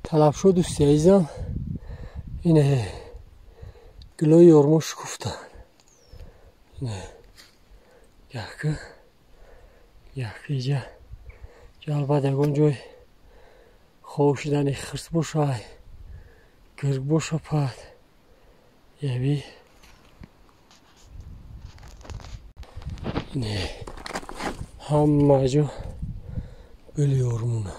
Талабшо дӯсти азизам, ине гулои ёрмо шукуфтанд. Яхки яхки иҷа албат ягон ҷой хоб шудани хирс бошай, гирг боша пад яби. Не ҳама ҷо гули ёрмона.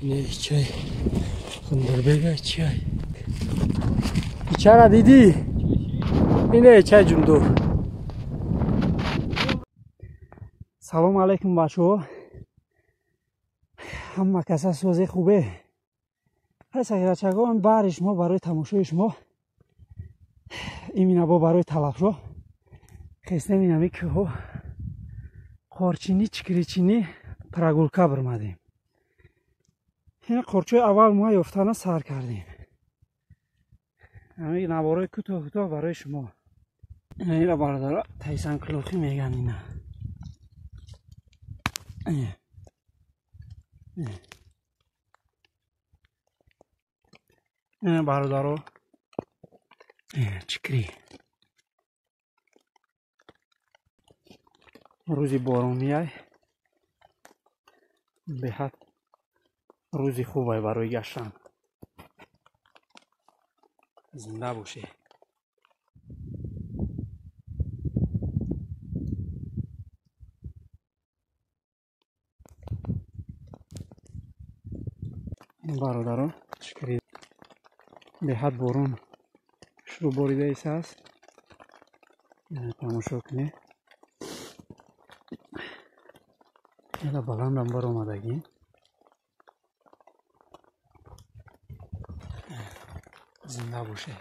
Не чай хундарбега чай. Ичара дидӣ? Ине чай ҷумдор. Салом алейкум бачаҳо. Ҳама каса созе хубе. Ҳай сагирачагон, баҳри шумо, барои тамошои шумо, имина бо барои талабшо хестем инами кӯҳо қорчинӣ чикричинӣ прогулка бирмадем. Ин қорчои аввал мо ёфтана сар кардем. Ҳамин наворои кӯтоҳ кӯтоҳ барои шумо. Ина бародаро тайсанкулохӣ меган ина. Ина бародаро чикри. Рӯзи боронияй, беҳад рӯзи хубай барои гаштан. Зинда бошед. Бародарон, чикри беҳад борон шурӯъ боридаис аст. Тамошо кунед. Ела баландам баромадагӣ. Зинда бошед.